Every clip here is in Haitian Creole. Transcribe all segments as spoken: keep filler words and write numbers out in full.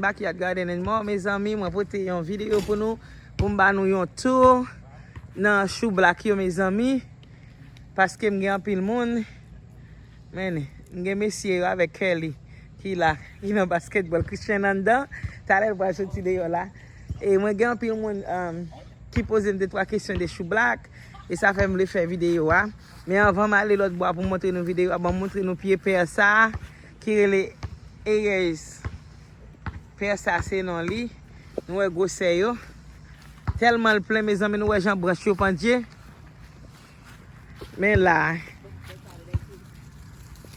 Backyard Garden and More, mezanmi, mwen pote yon videyo pou nou, pou m ba nou yon tour nan choublak yo, mezanmi, paske m gen anpil moun. Men, m gen mesye yo avèk Kelly ki la, ki nan basketball. Christian anndan, talè l pral soti deyò la. E mwen gen anpil moun um, ki poze m de twa kesyon de choublak, e sa fè m vle fè videyo a. Men anvan m ale lòt bò a pou m montre nou videyo a, ban m montre nou pye pè sa a, ki rele Ayers. Pè sa se non li. Nou wè gwosè yo. Tèlman l plen, mezanmi, nou wè jan branch yo pandye. Men la,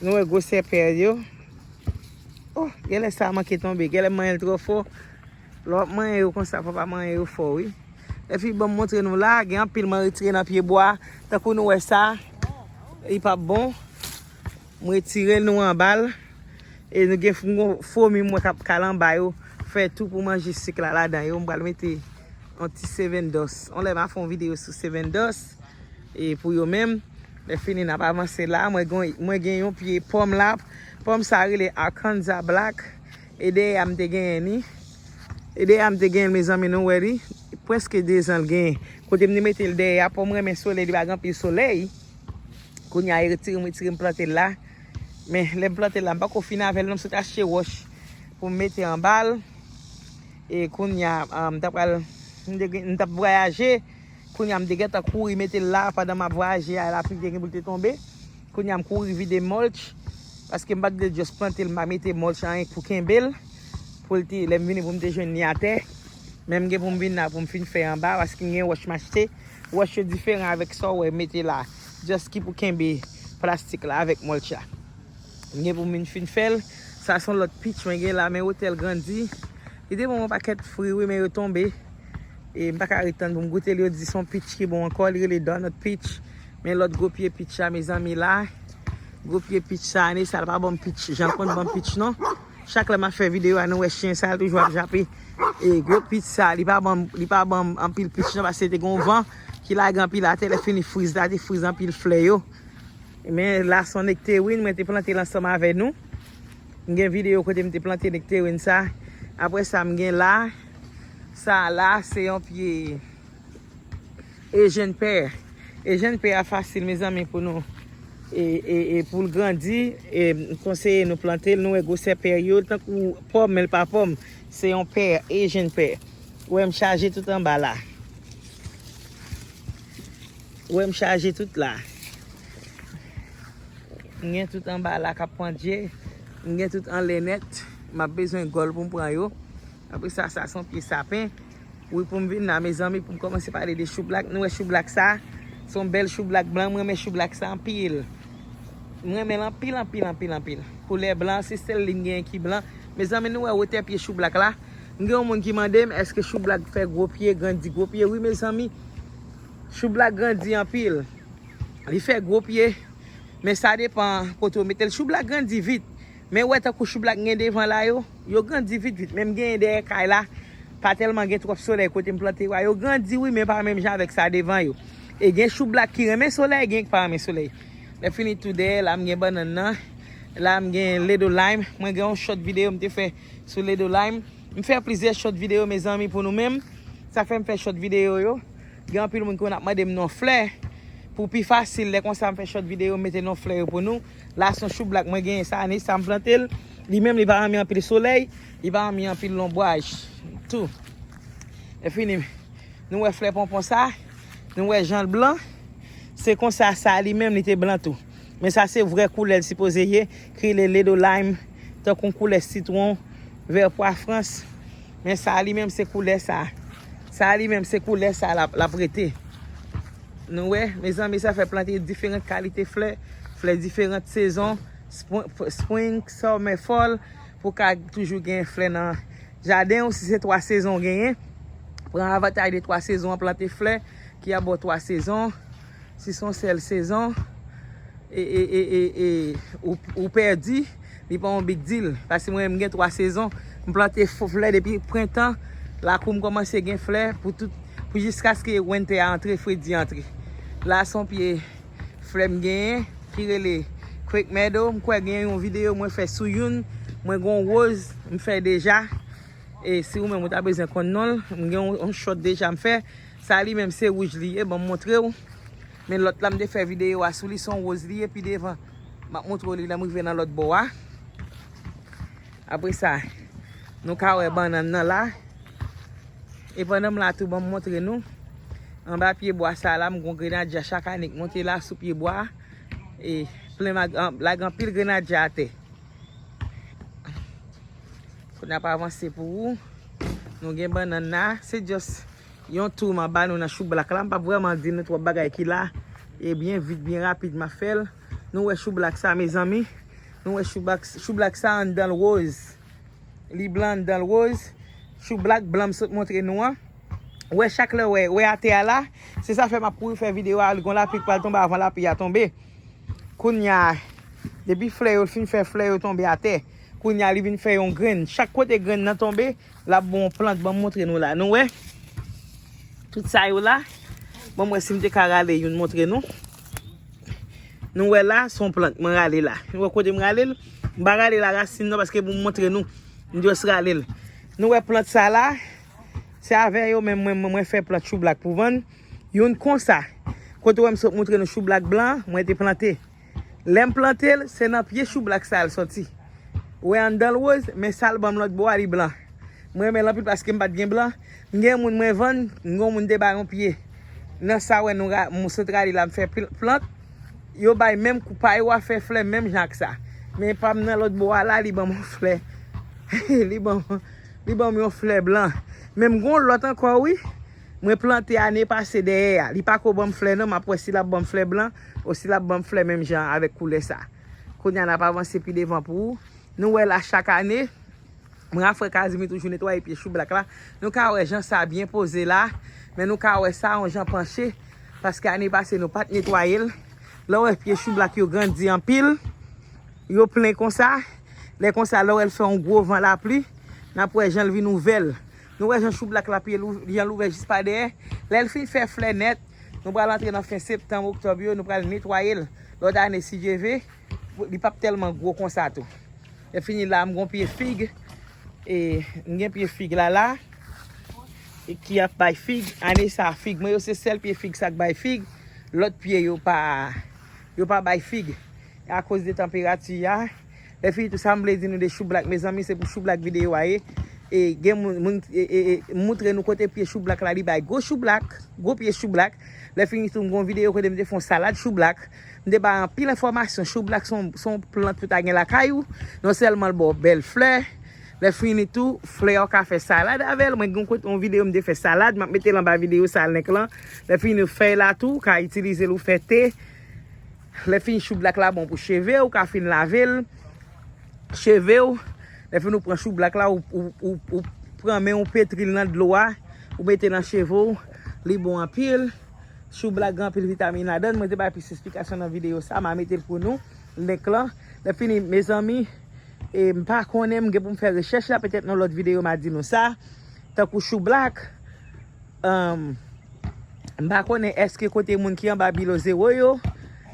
nou wè gwosè pè yo. Oh, genlè sa manke tonbe. Genlè m manyen l twò fò. Lè w ap manyen yo konsa, fò w pa manyen yo fò, wi. Lèfi, ban m montre nou la. Gen anpil mwen retire nan pye bwa. Tankou nou wè sa, li p ap bon. M retire l, nou anba l. E nou gen f- gon fomi mwen k ap kal anba yo. Fè tou pou manje sik la ladan yo. M pral mete yon ti Sevendòs. On lè m a fè yon videyo sou Sevendòs. E pou yo menm. Lè fini, n ap avanse la. Mwen gen, mwen gen yon pye pòm la. Pòm sa rele Arkansas Black. E dèyè a m te genyen ni. E dèyè a m te genyen, mezanmi, nou wè li. Prèske de zan l genyen. Kote m te mete l dèyè a, pòm renmen solèy, li pa gen anpil solèy. Kounye a, e retire m, retire m plante l la. Men, lè m plante l la, m pako fin avè l, non, m sot achte wòch pou m mete anba l. E kounye a, ah, m t ap pral, m te gen- m t ap vwayaje. Kounye a, m te gentan kouri mete l la pandan m ap vwayaje a, lapli te gen pou l te tonbe. Kounye a, m kouri vide mulch, paske m pa t vle just plante l, m pa mete mulch anyen pou kenbe l, pou l te, lè m vini pou m te jwenn li atè. Men m gen pou m vin la pou m fin fè anba, paske m gen wòch m achte. Wòch yo diferan avèk sa w wè m mete la. Just ki pou kenbe plastik la avèk mulch la. M gen pou m vin fin fè l. Sa se yon lòt pitch mwen gen la, men wotè l grandi. Li te ban mwen yon pakèt fwi, wi, men yo tonbe. E m pa ka ret tann pou m goute l. Yo di se yon pitch ki bon ankò, li rele Donut Pitch. Men lòt gwo pye pitch la, mezanmi, la. Gwo pye pitch sa, ane sa, l pa ban m pitch. Jan l konn ban m pitch, non. Chak lè m ap fè videyo a, nou wè chen sa, l toujou ap jape. E gwo pitch sa, li pa ban m, li pa ban m anpil pitch, non, paske te gen yon van ki lage anpil atè, lè fini friz la, te friz anpil flè yo. Men la se yon nekterin, mwen te plante l ansanm avè nou. M gen videyo kote m te plante nekterin sa. Apre sa, m gen la. Sa la, se yon pye Asian pear. Asian pear a fasil, mezanmi, pou nou. E, e, e pou l grandi, e, m konseye nou plante l, nou wè gwosè pear yo, tankou pòm, men l pa pòm. Se yon pear, Asian pear. Ou wè m chaje tout anba la. Ou wè m chaje tout la. M gen tout anba la k ap pandye. M gen tout anlè nèt. M ap bezwen gòl pou m pran yo. Apre sa, sa se yon pye sapen. Wi, pou m vin la, mezanmi, pou m kòmanse pale de choublak. Nou wè choublak sa? Se yon bèl choublak blan. M renmen choublak sa anpil. M renmen l anpil, anpil, anpil, anpil. Koulè blan, se sèl li m genyen ki blan. Mezanmi, nou wè wotè pye choublak la? M gen yon moun ki mande m, èske choublak fè gwo pye, grandi gwo pye? Wi, mezanmi, choublak grandi anpil. Li fè gwo pye, men sa depan kote w mete l. Choublak grandi vit. Men ou wè tankou choublak m gen devan la yo, yo grandi vit vit. Men m genyen dèyè kay la, pa tèlman gen twòp solèy kote m plante yo a. Yo grandi wi, men pa menm jan avèk sa devan yo. E gen choublak ki renmen solèy, gen ki pa renmen solèy. Lè fini tou dèyè la, m gen bannann nan. La m gen ledo lime. Mwen gen yon short videyo m te fè sou ledo lime. M fè plizyè short videyo, mezanmi, pou nou menm. Sa fè m fè short videyo yo. Gen anpil moun ki konn ap mande m non flè. Pou pi fasil, lè konsa m fè short videyo, m mete non flè yo pou nou. La se yon choublak mwen genyen sa ane sa m plante l. Li menm li pa renmen anpil solèy, li pa renmen anpil lonbraj tou. Lè fini, nou wè flè ponpon sa, nou wè jan l blan. Se konsa sa li menm li te blan tou. Men sa se vrè koulè l sipoze ye, ki rele ledo lime, tankou koulè sitwon, vè pwa frans. Men sa li menm se koulè sa. Sa li menm se koulè sa l ap, l ap rete. Nou wè, mezanmi, sa fè plante diferan kalite flè, flè diferan sezon, spring, summer, fall, pou ka toujou gen flè nan jaden w. Si se twa sezon w genyen, pran avantaj de twa sezon an, plante flè ki ap ba w twa sezon. Si se yon sèl sezon, e, e, e, e, e, ou, ou pèdi, li pa yon big deal. Paske mwen, m gen twa sezon, m plante fo- flè depi prentan, lakou m kòmanse gen flè pou tout, pou jiskaske winter a antre, fredi antre. La se yon pye flè m genyen, ki rele Creek Meadow. M kwè gen yon videyo mwen fè sou youn, mwen gen yon woz, m fè deja. E si ou menm ou ta bezwen konn non l, m gen yon, yon short deja m fè. Sa li menm se wouj li ye, ban m montre w. Men lòt la m te fè videyo a sou li, se yon woz li ye pi devan. M ap montre w li lè m rive nan lòt bò a. Apre sa, nou ka wè bannann nan la. E pandan m la tou, ban m montre nou. Anba pye bwa sa la, m gon grenadya chak ane k monte la sou pye bwa a. E plen mag-, an, lage anpil grenadya atè. Kounye a n ap avanse pou ou. Nou gen bannann la. Se just yon tou m ap ba nou nan choublak la. M p ap vrèman di nou twòp bagay ki la. E byen vit, byen rapid, m ap fè l. Nou wè choublak sa, mezanmi. Nou wè choublak, choublak sa anndan l woz. Li blan anndan l woz. Choublak blan m sot montre nou an. Wè chak lè wè, wè atè a la. Se sa fè m ap kouri fè videyo a, li gon lapli k pral tonbe avan lapli a tonbe. Kounye a, depi flè yo fin fè flè yo tonbe atè, kounye a li vin fè yon grenn. Chak kote grenn nan tonbe, l ap bon yon plant, ban m montre nou la. Nou wè? Tout sa yo la, ban m wè si m te ka rale youn montre nou. Nou wè la, se yon plant, mwen rale la. Nou wè kote m rale l? M pa rale la rasin non, paske pou m montre nou, m just rale l. Nou wè plant sa la, se avè yo menm mwen, mwen, mwen fè plant choublak pou vann. Youn konsa, kote w wè m sot montre nou choublak blan, mwen te plante. Lè m plante l, se nan pye choublak sa l sòti. Ou wè anndan l woz, men sa l ban m lòt bò a li blan. Mwen renmen l anpil paske m pa t gen blan. M gen moun mwen vann, m gon moun te bay yon pye. Nan sa wè nou ra-, m sot rale la m fè pl-, plant. Yo bay menm kou pa yo a fè flè menm jan ak sa. Men pa m nan lòt bò a la, li ban m yon flè. Li ban m, li ban m yon flè blan. Men m gon lòt ankò wi. Mwen plante ane pase dèyè a. Li pa ko ban m flè non, m ap wè si l ap ban m flè blan ou si l ap ban m flè menm jan avèk koulè sa. Kounye a n ap avanse pi devan pou ou. Nou wè la chak ane, mwen a frè Kazimi toujou netwaye pye choublak la. Nou ka wè jan sa byen poze la, men nou ka wè sa yon jan panche, paske ane pase nou pa t netwaye l. Lè w wè pye choublak yo grandi anpil, yo plen konsa, lè konsa lè w wè l fè yon gwo van lapli, n ap wè jan l vin ouvè l. Nou wè jan choublak la pye l ou-, jan l ouvè jis pa dèyè. Lè l fin fè flè nèt, nou pral antre nan fen septanm, oktòb yo, nou pral netwaye l. Lòt ane, si Dye ve, li p ap tèlman gwo konsa tou. Lè fini la, m gon pye fig. E m gen pye fig la la. E ki ap bay fig. Ane sa, fig mwen yo se sèl pye fig sa k bay fig. Lòt pye yo pa, yo pa bay fig. Akoz de tanperati a. Lè fini tou sa m vle di nou de choublak, mezanmi, se pou choublak videyo a ye. E gen moun, moun, e, e, e, m moutre nou kote pye choublak la, li bay gwo choublak, gwo pye choublak. Lè fini tou, m gon videyo kote m te fè yon salad choublak. M te bay anpil enfòmasyon. Choublak se yon, se yon plant pou ta gen lakay ou. Non sèlman l ba w bèl flè, lè fini tou, flè a w ka fè salad avè l. Mwen gen yon kote, yon videyo m te fè salad, m ap mete l anba videyo sa, link lan. Lè fini fèy la tou, ou ka itilize l ou fè te. Lè fini choublak la bon pou cheve, ou ka fin lave l. Cheve w, lè fini ou pran choublak la, ou, ou, ou, ou pran men ou petri l nan dlo a, ou mete nan cheve w, li bon anpil. Choublak gen anpil vitamin ladan l. Mwen te bay plis esplikasyon nan videyo sa, m a mete l pou nou, link lan. Lè fini, mezanmi, e m pa konnen, m gen pou m fè rechèch la, petèt nan lòt videyo m a di nou sa. Tankou choublak, um, m pa konnen èske kote moun ki anba bilo zewo yo,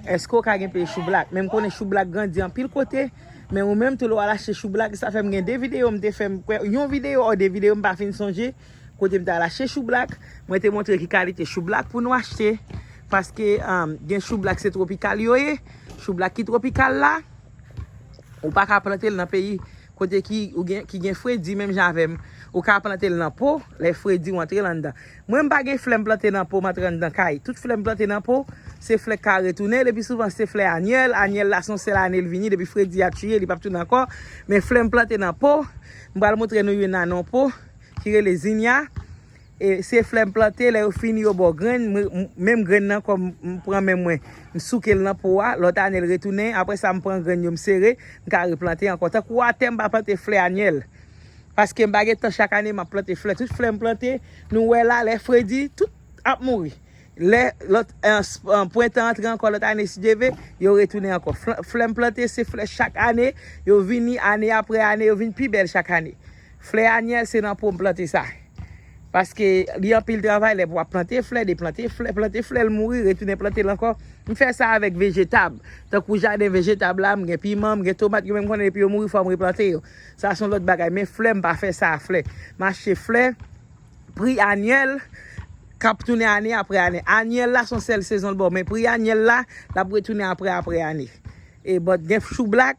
èske w ka gen pye choublak. Men m konnen choublak grandi anpil kote, men ou menm tou lè w al achte choublak, sa fè m gen de videyo m te fè, m kwè, yon videyo ou de videyo m pa fin sonje, kote m t al achte choublak, mwen te montre ki kalite choublak pou nou achte, paske, um, gen choublak se twopikal yo ye, choublak ki twopikal la, ou pa ka plante l nan peyi kote ki, ou gen, ki gen fredi menm jan avè m. Ou ka plante l nan po, lè fredi ou antre l anndan. Mwen m pa gen flè m plante nan po, m antre anndan kay. Tout flè m plante nan po, se flè k ka retounen, lepi souvan se flè anyèl. Anyèl la se yon sèl ane l vini, depi fredi a tiye, li p ap tounen ankò. Men flè m plante nan po, m pral montre nou youn nan nan po, ki rele zinya. E se flè m plante, lè yo fini yo ba w grenn, mwen, m-, menm grenn nan ankò, m, m pran men mwen, m souke l nan po a, lòt ane l retounen, apre sa m pran grenn yo m sere, m ka replante ankò. Tankou atè m pa plante flè anyèl, paske m pa gen tan chak ane m ap plante flè. Tout flè m plante, nou wè la, lè fredi, tout ap mouri. Lè lòt, eh, s-, eh, prentan antre ankò, lòt ane si Dye ve, yo retounen ankò. Fl-, flè m plante, se flè chak ane, yo vini ane apre ane, yo vin pi bèl chak ane. Flè anyèl, se nan po m plante sa. Paske li anpil travay lè pou w ap plante flè, deplante flè, plante flè, l mouri, retounen plante l ankò. M fè sa avèk vejetab. Tankou jaden vejetab la, m gen piman, m gen tomat, yo menm konnen depi yo mouri, fò m replante yo. Sa se yon lòt bagay. Men flè, m pa fè sa a flè. M achte flè, pri anyèl, k ap tounen ane apre ane. Anyèl la, se yon sèl sezon l ba w, men pri anyèl la, l ap retounen apre, apre ane. E, but gen choublak,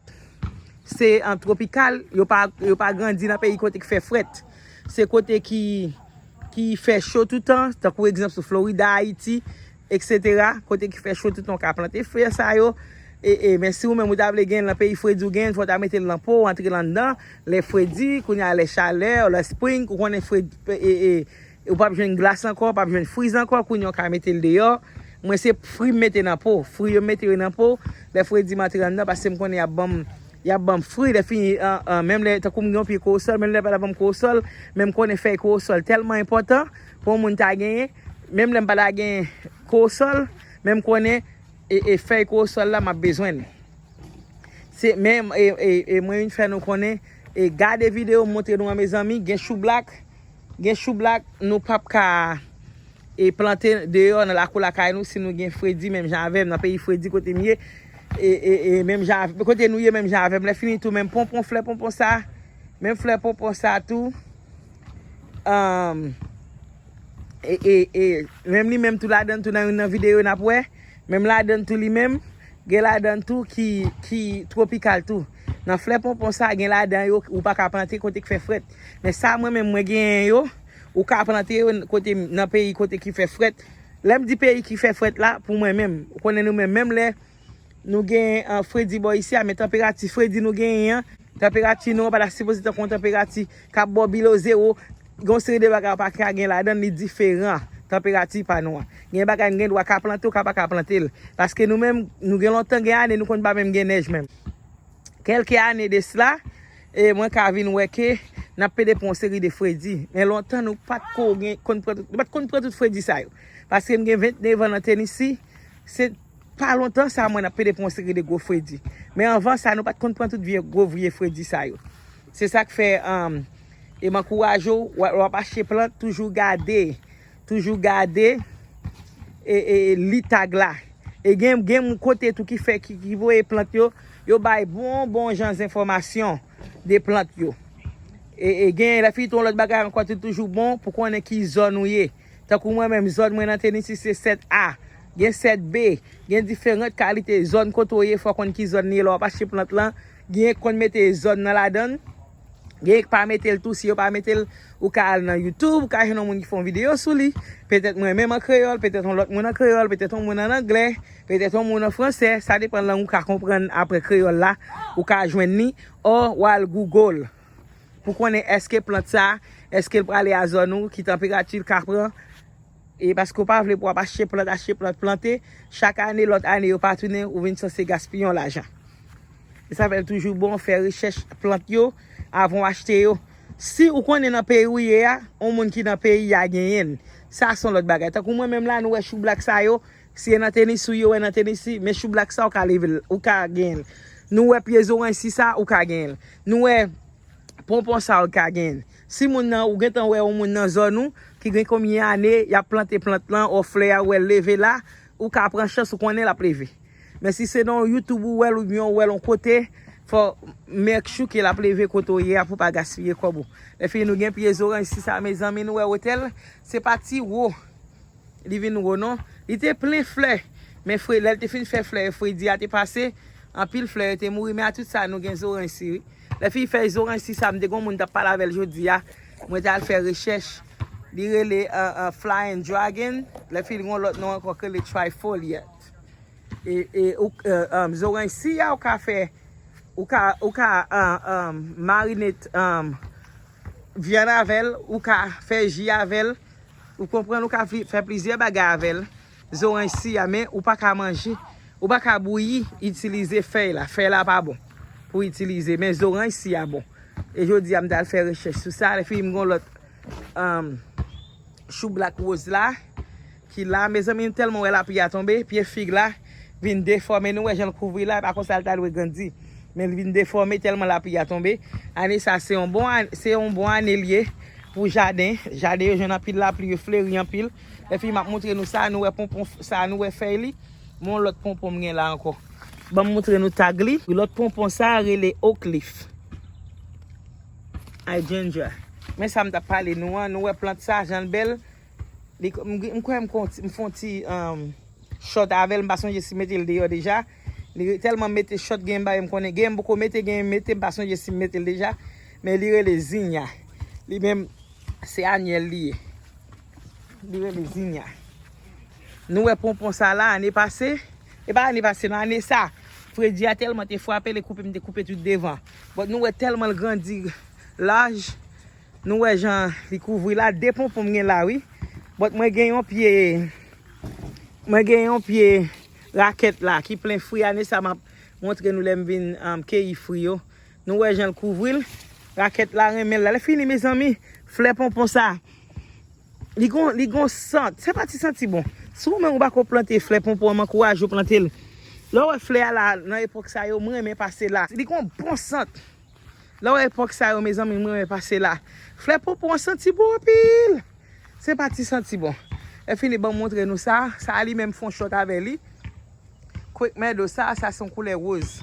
se an twopikal, yo pa, yo pa grandi nan peyi kote ki fè frèt. Se kote ki, ki fè cho toutan, tankou egzanp sou Florida, Ayiti, etsetera, kote ki fè cho toutan, w ka plante flè sa yo. E, e, men si ou menm ou ta vle gen l nan peyi fredi, ou gen l, fò w ta mete l nan po, antre l anndan. Lè fredi, kounye a lè chalè, lè spring, ou konnen fredi, e, e, e, ou p ap jwenn glas ankò, p ap jwenn friz ankò, kounye a w ka mete l deyò. Mwen se fri m mete nan po, fri yo m mete yo nan po, lè fredi m antre anndan, paske m konnen y ap ban m, y ap ban m fri, lè fini, an, an, menm lè, tankou m gen yon pye kowosòl, menm lè pa ta ban m kowosòl, men m konnen fèy kowosòl tèlman enpòtan pou yon moun ta genyen, menm lè m pa ta gen kowosòl, men m konnen, e, e fèy kowosòl la, m ap bezwen l. Se, men, e, e, e mwen vin fè nou konnen, e gade videyo m montre nou an, mezanmi, gen choublak, gen choublak, nou p ap ka, e, plante deyò nan lakou lakay nou si nou gen fredi, menm jan avè m, nan peyi fredi kote m ye, e, e, e, menm jan avè, kote nou ye, menm jan avè m, lè fini tou, menm ponpon, flè ponpon sa, menm flè ponpon sa tou, um, e, e, e, menm li menm tou ladann tou nan youn nan videyo n ap wè, menm ladann tou li menm, gen ladann tou ki, ki twopikal tou. Nan flè ponpon sa, gen ladan yo, ou pa ka plante kote k fè frèt. Men sa mwen menm mwen genyen yo, ou ka plante yo kote, nan peyi kote ki fè frèt. Lè m di peyi ki fè frèt la, pou mwen menm, ou konnen nou menm, menm lè nou gen, an, fredi bò isi a, men tanperati fredi nou genyen an, tanperati nou an pa ta sipoze tankou yon tanperati k ap bò bilo zewo. Gen yon seri de bagay ou pa ka gen ladan l, li diferan tanperati pa nou an. Gen bagay n gen dwa ka plante, ou ka pa ka plante l. Paske nou menm, nou gen lontan, gen ane, nou konn pa menm gen nèj menm. Kèlke ane de sila, e mwen ka vin wè ke n ap pede pou yon seri de fredi. Men lontan, nou pa t ko gen, konn pran tout, nou pa t konn pran tout fredi sa yo. Paske m gen vennnev an nan Tennessee, se pa lontan sa mwen ap pede pou yon seri de gwo fredi. Men anvan sa, nou pa t konn pran tout vye, gwo vye fredi sa yo. Se sa k fè, um, e m ankouraje w, w, w ap achte plant, toujou gade, toujou gade, e, e, e li tag la. E gen, gen moun kote tou ki fè, ki, ki voye plant yo, yo bay bon, bon jan enfòmasyon de plant yo. E, e gen, lè fini tou yon lòt bagay ankò, tou toujou bon pou konnen ki zòn ou ye. Tankou mwen menm, zòn mwen nan Tennessee se sèt A, gen sèt B, gen diferan kalite zòn kote w ye, fò w konn ki zòn li ye lè w ap achte plant lan. Gen konn mete zòn nan ladan l, gen k pa mete l tou, si yo pa mete l, ou ka al nan YouTube, ou ka jwenn yon moun ki fè yon videyo sou li. Petèt mwen menm an kreyòl, petèt yon lòt moun an kreyòl, petèt yon moun an anglè, petèt yon moun an fransè, sa depann lang ou ka konprann apre kreyòl la, ou ka jwenn li, o w al Google pou konnen èske plant sa, èske l prale a zòn ou, ki tanperati l ka pran. E paske w pa vle pou w ap achte plant, achte plant, plante, chak ane, lòt ane yo pa tounen, ou vin sanse gaspiye yon lajan. E sa fè l toujou bon fè rechèch plant yo avan w achte yo. Si ou konnen nan peyi w ye a, yon moun ki nan peyi a genyen l. Sa se yon lòt bagay. Tankou mwen menm la, nou wè choublak sa yo, si e nan Tennessee ou ye, w wè nan Tennessee, men choublak sa ou ka leve l, ou ka genyen l. Nou wè pye zoranj si sa, ou ka genyen l. Nou wè ponpon sa ou ka genyen l. Si moun nan, ou gentan wè yon moun nan zòn ou, ki gen konbyen ane, y ap plante plant lan, o flè a, ou wè l leve la, ou ka pran chans, ou konnen l ap leve. Men si se nan yon YouTube ou wè l, oubyen ou wè l yon kote, fò make sure ke l ap leve kote w ye a pou w pa gaspiye kòb ou. Lè fini nou gen pye zoranj si sa, mezanmi, nou wè wotè l, se pa ti wo. Li vin wo non. Li te plen flè. Men fre, lè l te fin fè flè, fredi a te pase, anpil flè yo te mouri, men a tout sa, nou gen zoranj si, wi. Lè fini fè zoranj si sa, m te gen yon moun t ap pale avè l jodi a. Mwen te al fè rechèch. Li rele, uh, uh, Flying Dragon. Lè fini gen yon lòt non ankò ki rele Trifoliate. E, e, ou, uh, um, zoranj si a, ou ka fè, ou ka, ou ka, uh, um, marinate, um, vyann avè l, ou ka fè ji avè l, ou konprann, ou ka fi-, fè plizyè bagay avè l, zoranj si a, men ou pa ka manje, ou pa ka bouyi, itilize fèy la, fèy la pa bon pou itilize, men zoranj si a bon. E jodi a, m t al fè rechèch sou sa, lè fini m gon lòt, um, choublak woz la, ki la, mezanmi, m tèlman wè lapli a tonbe, pye fig la vin defòme, nou wè jan l kouvri la, e pa konsa l ta dwe grandi. Men l vin defòme tèlman lapli a tonbe. Ane sa, se yon bon an-, se yon bon ane l ye pou jaden. Jaden yo jwenn anpil lapli, yo fleri anpil. Lè fini m ap montre nou sa, nou wè ponpon f-, sa, nou wè fèy li. Bon, lòt ponpon m gen la ankò. Ban m montre nou tag li. Lòt ponpon sa a rele Oak Leaf. Ay, ginger. Men sa m t ap pale nou an. Nou wè plant sa, jan l bèl. Li, m, m kwè m, kon, m fè yon ti um, shot avè l. M pa sonje si m mete l deyò deja. Li tèlman mete shot, gen bagay m konnen. Gen m poko mete, gen m mete, m pa sonje si m mete l deja. Men li rele zinya. Li menm, se anyèl li ye. Li rele zinya. Nou wè ponpon sa la ane pase. E pa ane pase, nan ane sa. Fredi a tèlman te frape, li koupe, m te koupe tout devan. But nou wè tèlman l grandi laj. Nou wè jan li kouvri la. De ponpon m gen la, wi. But mwen gen yon pye, mwen gen yon pye rakèt la ki plen fwi. Ane sa, m ap montre nou lè m vin um, keyi fwi yo. Nou wè jan l kouvri l. Rakèt la renmen l la. Lè fini, mezanmi, flè ponpon sa. Li gon, li gon sant. Se pa ti santi bon. Si ou menm ou pa ko plante flè ponpon an, m ankouraje w plante l. Lè w wè flè a la, nan epòk sa yo, m renmen pase la. Li gon bon sant. Lè w wè epòk sa yo, mezanmi, m renmen pase la. Flè ponpon an santi bon anpil. Se pa ti santi bon. Lè fini, ban m montre nou sa. Sa a li menm fè yon shot avè li. Creek Meadow sa, sa se yon koulè woz.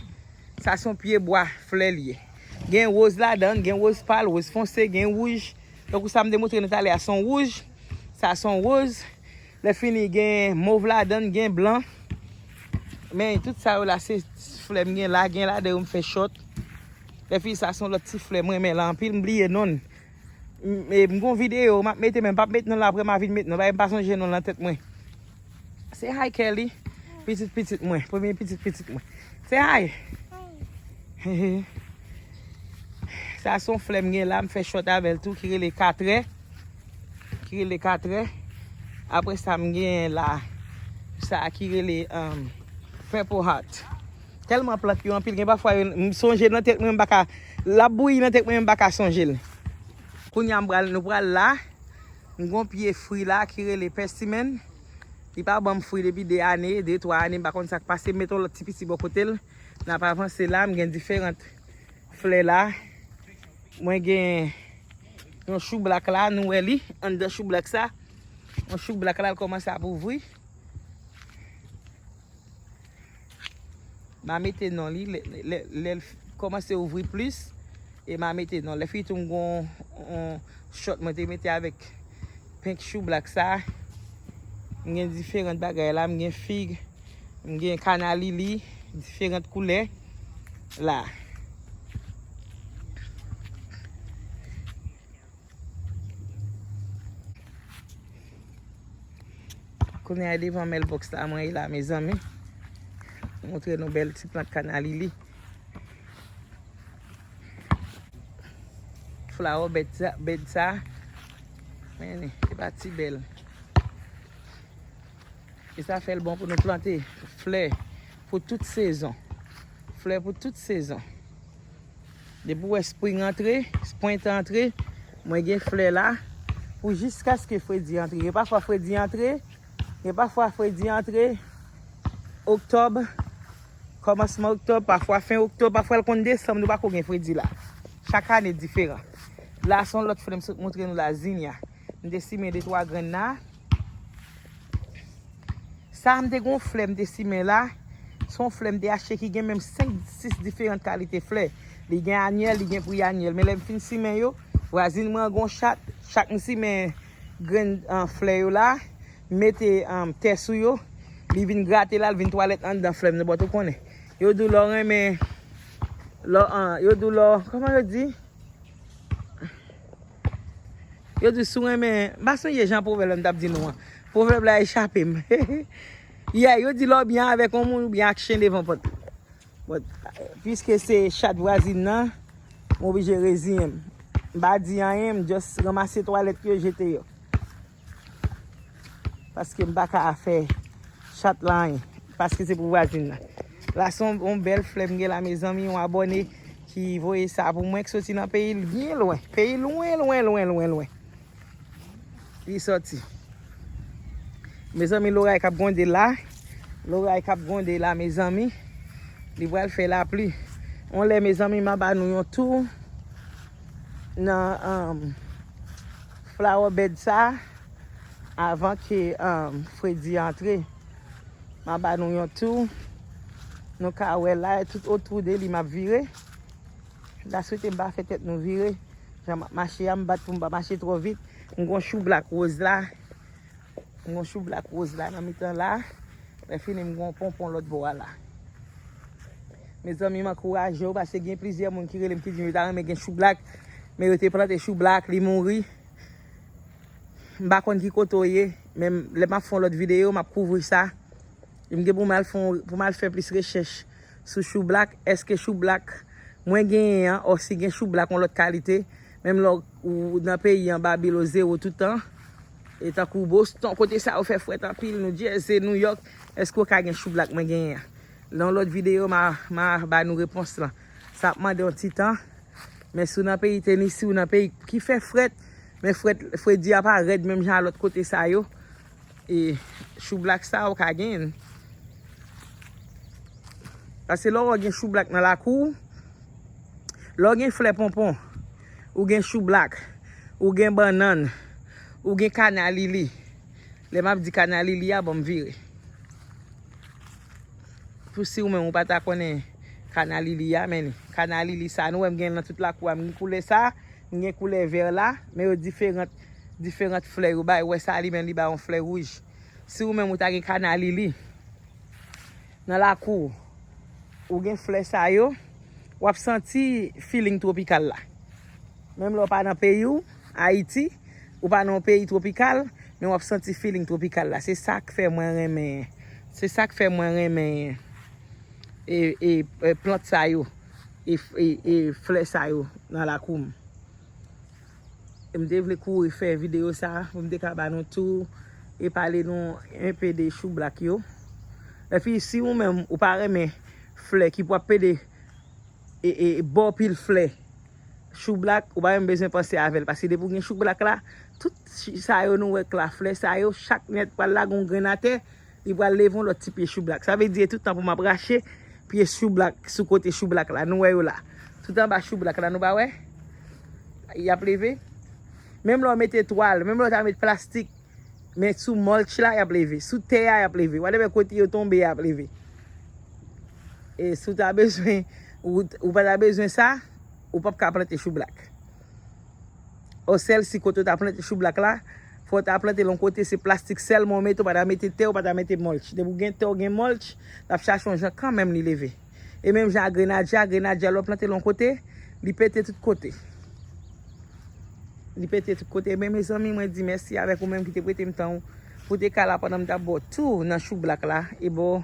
Sa se yon pye bwa flè li ye. Gen woz ladan, gen woz pal, woz fonse, gen wouj. Tankou sa m te montre nou talè a, se yon wouj. Sa se yon woz. Lè fini, gen mov ladan, gen blan. Men tout sa yo la, se flè m gen la, gen ladan yo m fè shot. Lè fini, sa se yon lòt ti flè m renmen la anpil, m bliye non l. M, e, m gon videyo m ap mete, men m p ap met non l apre m a vin met non l. Bagay m pa sonje non l nan tèt mwen. Say hi, Kelly. Pitit pitit mwen. Premye pitit pitit mwen. Say hi. Sa se yon flè m gen la, m fè shot avè l tou, ki rele katrè. Ki rele katrè. Apre sa, m gen la, sa ki rele um, Purple Heart. Tèlman plant yo anpil, gen pafwa yo, m sonje nan tèt mwen, m pa ka, l ap bouyi nan tèt mwen, m pa ka sonje l. Kounye a m pral, nou pral la. M gon pye fwi la ki rele pèsimenn. Li pa ban m fwi depi de ane, de, twa ane, m pa konn sa k pase. M met yon lòt ti piti bò kote l. N ap avanse la, m gen diferan flè la. Mwen gen yon choublak la, nou wè li, anndan choublak sa. Yon choublak la, l kòmanse ap ouvri. M a mete non li, lè, lè, lè l kòmanse ouvri plis, e m a mete non. Lè fini tou m gon yon shot mwen te mete avèk pink choublak sa. M gen diferan bagay la, m gen fig, m gen kanalili, diferan koulè la. Kounye a devan mailbox la mwen ye la, mezanmi. Montre nou bèl ti plant kanalili. Flower bed sa, bed sa. Men li, se pa ti bèl. E sa fè l bon pou nou plante flè pou tout sezon. Flè pou tout sezon. Depi w wè spring antre, prentan antre, mwen gen flè la pou jiskaske fredi antre. Gen pafwa fredi antre, gen pafwa fredi antre oktòb, kòmansman oktòb, pafwa fen oktòb, pafwa l konn desanm, nou pa ko gen fredi la. Chak ane diferan. La se yon lòt flè m sot montre nou la, zinya. M te simen de twa grenn la. Sa a m te gon flè m te simen la. Se yon flè m te achte ki gen menm senk, sis diferan kalite flè. Li gen anyèl, li gen priyanyèl. Men lè m fin simen yo, vwazin mwen an gon chat. Chak m simen grenn an, flè yo la, m mete an, tè sou yo, li vin grate la, l vin twalèt anndan flè m. Nenpòt ou konnen. Yo di w lè w renmen, lè w, an, yo di w lè w, kòman yo di? Yo di si w renmen, m pa sonje jan pwovèb la m t ap di nou an. Pwovèb la echape m. Yeah, yo di lè w byen avèk yon moun, ou byen ak chen devan pòt. Bon, piske se chat vwazin nan, m oblije reziyen m. M pa di anyen, m just ranmase twalèt yo, jete yo. Paske m pa ka fè chat la anyen. Paske se pou vwazin nan. La se yon, yon bèl flè m gen la, mezanmi, yon abòne ki voye sa pou mwen, ki soti nan peyi l byen lwen. Peyi lwen, lwen, lwen, lwen, lwen. Li soti. Mezanmi, loray k ap gwonde la. Loray k ap gwonde la, mezanmi. Li pral fè lapli. On lè, mezanmi, m a ba nou yon tou nan, um, flower bed sa avan ke, um, fredi antre. M a ba nou yon tou. Nou ka wè la, tout otou de li m ap vire. La swete m pa fè tèt nou vire. Jan m ap mache a, m bat pou m pa mache twò vit. M gon choublak woz la. M gon choublak woz la nan mitan la. Lè fini, m gon ponpon lòt bò a la. Mezanmi, m ankouraje w paske gen plizyè moun ki rele m ki di m yo ta renmen gen choublak, men yo te plante choublak, li mouri. M pa konn ki kote w ye, men lè m ap fè yon lòt videyo, m ap kouvri sa. M gen pou m al fè, pou m al fè plis rechèch sou choublak. Èske choublak mwen genyen an, osi gen choublak yon lòt kalite? Menm lè w nan peyi an, babil o zewo toutan. E tankou Boston, kote sa yo fè frèt anpil, New Jersey, New York, èske w ka gen choublak mwen genyen an? Nan yon lòt videyo, m a, m a ba nou repons lan. Sa ap mande yon ti tan. Men si w nan peyi Tennessee, w nan peyi ki fè frèt, men frèt, fredi a pa rèd menm jan a lòt kote sa yo. E choublak sa ou ka genyen. Paske lè w gen choublak nan lakou w, lè w gen flè ponpon, ou gen choublak, ou gen bannann, ou gen kanalili. Lè m ap di kanalili a, ban m vire. Pou si ou menm ou pa ta konnen kanalili a, men kanalili sa nou wè m gen nan tout lakou a, m gen koulè sa, m gen koulè vè la, men yo diferan, diferan flè yo bay. Ou wè sa li menm li bay yon flè wouj. Si ou menm ou ta gen kanalili nan lakou w, ou gen flè sa yo, w ap santi feeling twopikal la. Menm lè w pa nan peyi w, Ayiti, ou pa nan yon peyi twopikal, men w ap santi feeling twopikal la. Se sa k fè mwen renmen, se sa k fè mwen renmen e, e, e plant sa yo, e, e, e flè sa yo nan lakou m. E m te vle kouri fè videyo sa pou m te ka ba nou tou e pale nou enpe de choublak yo. Epi si ou menm ou pa renmen flè ki pou ap pede e, e, e ba w pil flè, choublak, ou pa menm bezwen panse avè l. Paske depi w gen choublak la, tout chi-, sa yo nou wè k la, flè sa yo, chak nèt pral lage yon grenn atè, li pral leve yon lòt ti pye choublak. Sa vle di, e tout tan pou m ap rache pye choublak sou kote choublak la. Nou wè yo la. Tout anba choublak la, nou pa wè? Y ap leve. Menm lè w mete twal, menm lè w ta met plastik, men sou mulch la, y ap leve. Sou tè a, y ap leve. Whatever kote yo tonbe, y ap leve. E si w ta bezwen, ou, ou pa ta bezwen sa, ou p ap ka plante choublak. O sèl si kote w ta plante choublak la, fò w ta plante l yon kote, se plastik sèlman w mete, w pa ta mete tè, w pa ta mete mulch. Depi w gen tè, w gen mulch, l ap chache yon jan kanmenm li leve. E menm jan ak grenadya, grenadya lè w plante l yon kote, li pete tout kote. Li pete tout kote. Men mezanmi, mwen di mèsi avèk ou menm ki te prete m tan w pou te ka la pandan m t ap ba w tou nan choublak la. E ba w,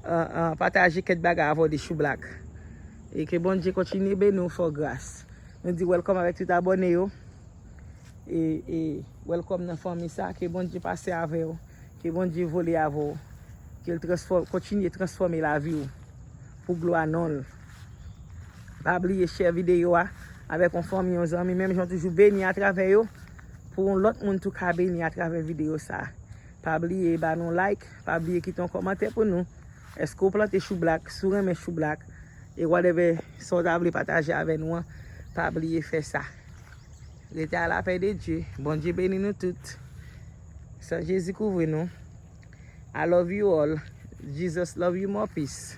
an, an, pataje kèk bagay avè w de choublak. E ke Bondye kontinye beni w, fè w gras. Nou di welcome avèk tout abòne yo. E, e welcome nan fanmi sa. Ke Bondye pase avè w. Ke Bondye vole avè w. Ke l transfò-, kontinye transfòme lavi w pou glwa non l. Pa bliye share videyo a avèk yon fanmi, yon zanmi, menm jan w toujou beni atravè yo, pou yon lòt moun tou ka beni atravè videyo sa. Pa bliye ba nou like, pa bliye kite yon kòmantè pou nou. Èske w plante choublak? Si w renmen choublak, e whatever sa w ta vle pataje avè nou an, pa bliye fè sa. Rete a la pè de Dye. Bondye beni nou tout. San Jezi kouvri nou. I love you all. Jesus love you more. Peace.